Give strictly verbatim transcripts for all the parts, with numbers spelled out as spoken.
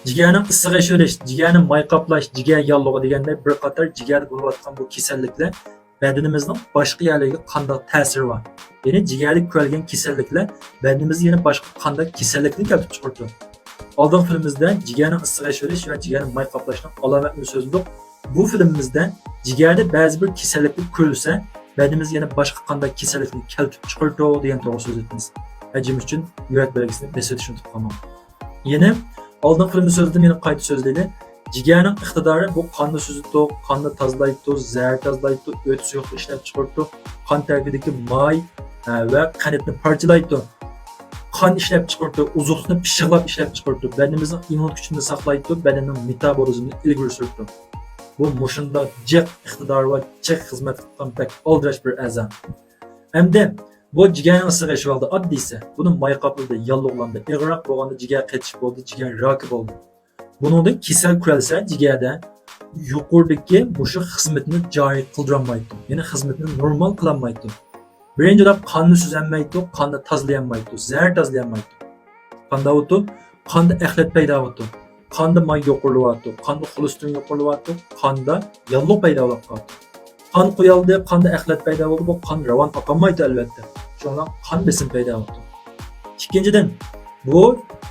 جىگەرنىڭ ئىسسىق ئېشىۋېلىش، جىگەرنى ماي قاپلاش، جىگەر ياللۇغى دېگەندەك بىر قاتار جىگەردە بولۇۋاتقان بۇ كېسەللىكلەر بەدىنىمىزنىڭ باشقا يەرلىرىگە قانداق تەسىرى بار؟ يەنى جىگەردە كۆرۈلگەن كېسەللىكلەر بەدىنىمىزدە يەنە باشقا قانداق كېسەللىكنى كەلتۈرۈپ چىقىرىدۇ؟ ئالدىنقى فىلىمىمىزدە جىگەرنىڭ ئىسسىق ئېشىۋېلىش ۋە جىگەرنىڭ ماي قاپلاشنىڭ ئالامەتلىرىنى سۆزلىدۇق. بۇ فىلىمىمىزدە جىگەردە بەزى بىر كېسەللىكلەر كۆرۈلسە، بەدىنىمىزگە يەنە باشقا قانداق كېسەللىكنى كەلتۈرۈپ چىقىرىدۇ دېگەن توغرا سۆزلىدىمىز. ھەجىم ئۈچۈن يۈرەك بەلگىسىنى بېسىۋېتىشنى ئۇنتۇپ قالماڭ. يەنە ئالدىنقى فىلىمدا سۆزلىدىم، يەنە قايتا سۆزلەيلى. جىگەرنىڭ ئىقتىدارى بۇ قاننى سۈزىدۇ، قاننى تازىلايدۇ، زەھەر تازىلايدۇ، ئۆت سۇيۇقلۇق ئىشلەپ چىقىرىدۇ، قان تەركىبىدىكى ماي، ھە، ۋە قەنتنى پارچىلايدۇ. قان ئىشلەپ چىقىرىدۇ، ئوزۇقلۇقنى پىششىقلاپ ئىشلەپ چىقىرىدۇ، بەدىنىمىزنىڭ ئىممۇن كۈچىنى ساقلايدۇ، بەدەننىڭ مېتابولىزمىنى ئىلگىرى سۈرىدۇ. بۇ مۇشۇنداق جىق ئىقتىدارى ۋە جىق خىزمەت قىلىدىغان بەك ئالدىراش بىر ئەزا. ئەمدى بۇ جىگەرنىڭ ئىسسىقى ئېشىۋالدى، ئاددىيسى. بۇنى ماي قاپلىدى، ياللۇغلاندى، ئېغىرراق بولغاندا جىگەر قېتىش بولدى، جىگەر راكى بولدى. بۇنىڭدىن كېسەل كۆرەلسە جىگەردە يۇقىرىدىكى مۇشۇ خىزمىتىنى جارى قىلدۇرالمايدۇ، يەنى خىزمىتىنى نورمال قىلالمايدۇ. بىرىنچىدىن، قاننى سۈزەلمەيدۇ، قاننى تازىلىيالمايدۇ، زەھەر تازىلىيالمايدۇ. قاندا ئۇتۇ، قاندا ئەخلەت پەيدا بولىدۇ. قاندا ماي يۇقىرىلىۋاتىدۇ، قاندا خولېستېرىن يۇقىرىلىۋاتىدۇ، قاندا ياللۇغ پەيدا بولۇپ قالىدۇ. قان قۇيالدى، قاندا ئەخلەت پەيدا بولدى، بۇ قان راۋان ئاقالمايدۇ ئەلۋەتتە. شۇڭا قان بېسىمى پەيدا بولىدۇ. ئىككىنچىدىن، بۇ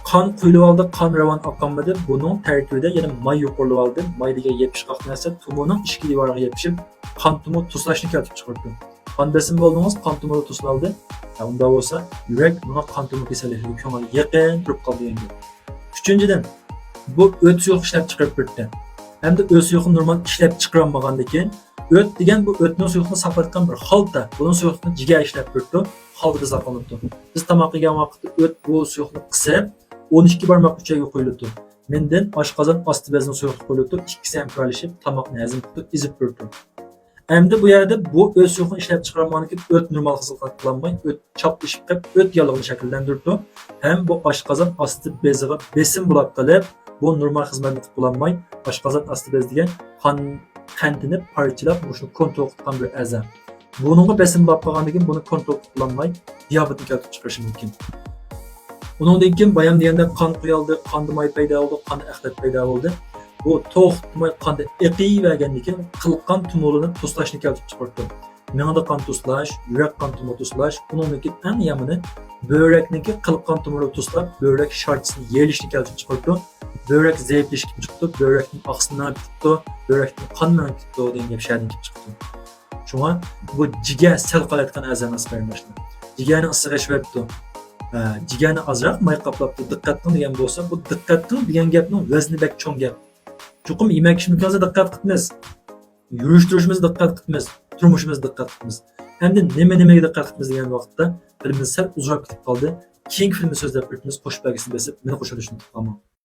قان قۇيۇلۇۋالدى، قان راۋان ئاقالمىدى، بۇنىڭ تەركىبىدە يەنە ماي يۇقىرىلىۋالدى. ماي دېگەن يېپىشقاق نەرسە، تومۇرنىڭ ئىچكى دىۋارىغا يېپىشىپ، قان تومۇر توسۇلۇشنى كەلتۈرۈپ چىقىرىدۇ. قان بېسىمى بولدىڭىز، قان تومۇرى توسۇلالدى. ھە، ئۇنداق بولسا يۈرەك ماڭا قان تومۇر كېسەللىكلىرىگە كۆڭۈل يېقىن تۇرۇپ قالدى دېگەن گەپ. ئۈچىنچىدىن، بۇ ئۆت سۇيۇق ئىشلەپ چىقىرىپ بېرىپتۇ. ئەمدى ئۆت سۇيۇقنى نورمال ئىشلەپ چىقىرالمىغاندىن كېيىن، ئۆت دېگەن بۇ ئۆتنىڭ سۇيۇقلۇقىنى ساقلايدىغان بىر خالتا. بۇنىڭ سۇيۇقلۇقىنى جىگەر ئىشلەپ بېرىپتۇ. خالتىدا ساقلىنىپتۇ. بىز تاماق يېگەن ۋاقىتتا ئۆت بۇ سۇيۇقنى قىسىپ، ئون ئىككى بارماق ئۈچەيگە قويۇلىدۇ. مەندىن ئاشقازان ئاستى بەزنىڭ سۇيۇقلۇقى قويۇلۇپتۇ، ئىككىسى ھەمكارلىشىپ تاماقنى ھەزىم قىلىپ ئېزىپ بېرىپتۇ. ئەمدى بۇ يەردە بۇ ئۆت سۇيۇقىنى ئىشلەپ چىقارمىغاندىكىن ئۆت نورمال خىزمەت قىلالماي، ئۆت چاپلىشىپ قېلىپ، ئۆت ياللۇغىنى شەكىللەندۈرىدۇ. ھەم بۇ ئاشقازان ئاستى بېزىغا بېسىم بولاپ قېلىپ، بۇ نورمال خىزمەتنى قىلىپ بولالماي، ئاشقازان ئاستى بېزى دېگەن قان قەنتىنى پارچىلاپ، مۇشۇنى كونترول قىلىدىغان بىر ئەزا. بۇنىڭغا بېسىم بولاپ قالغاندىن كېيىن بۇنى كونترول قىلالماي، دىيابېتنى كەلتۈرۈپ چىقىرىشى مۇمكىن. ئۇنىڭدىن كېيىن بايام دېگەندەك قان قۇيالدى، قاندا ماي پەيدا بولدى، قاندا ئەخلەت پەيدا بولدى. بۇ توختىماي قاندا ئېقىۋەرگەندىن كېيىن قىلقان تومۇرلىرىنى توسلاشنى كەلتۈرۈپ چىقىرىدۇ. مېڭىدە قان توسلاش، يۈرەك قان تومۇرى توسلاش، ئۇنىڭدىن كېيىن ئەڭ يامىنى بۆرەكنىڭكى قىلقان تومۇرى توسلاپ، بۆرەك شارچىسىنى يېرىلىشنى كەلتۈرۈپ چىقىرىدۇ. بۆرەك زەئىپلىشىپ كېتىپتۇ، بۆرەكتىن ئاقسىل مېڭىپ كېتىپتۇ، بۆرەكتىن قان مېڭىپ كېتىپتۇ دېگەن گەپ شەدىن كېلىپ چىقىپتۇ. شۇڭا بۇ جىگەر سەل قالايتقان ئەزا ئەمەس، قېرىنداشلار. جىگەرنىڭ ئىسسىقى ئېشىۋېتىپتۇ. ھە، جىگەرنى ئازراق ماي قاپلاپتۇ، دىققەت قىلىڭ دېگەن بولسا، بۇ دىققەت قىلىڭ دېگەن گەپنىڭ ۋەزنى بەك چوڭ گەپ. چوقۇم يېمەك ئىچمىكىمىزگە دىققەت قىلىمىز، يۈرۈش تۇرۇشىمىزغا دىققەت قىلىمىز، تۇرمۇشىمىزغا دىققەت قىلىمىز. ئەمدى نېمە نېمىگە دىققەت قىلىمىز دېگەن ۋاقىتتا فىلىمىمىز سەل ئۇزىراپ كېتىپ قالدى. كېيىنكى فىلىمدا سۆزلەپ بېرىمىز، قوشۇپ بەرگىسىنى بېسىپ، مېنى قوشۇۋېلىشنى ئۇنتۇپ قالماڭ.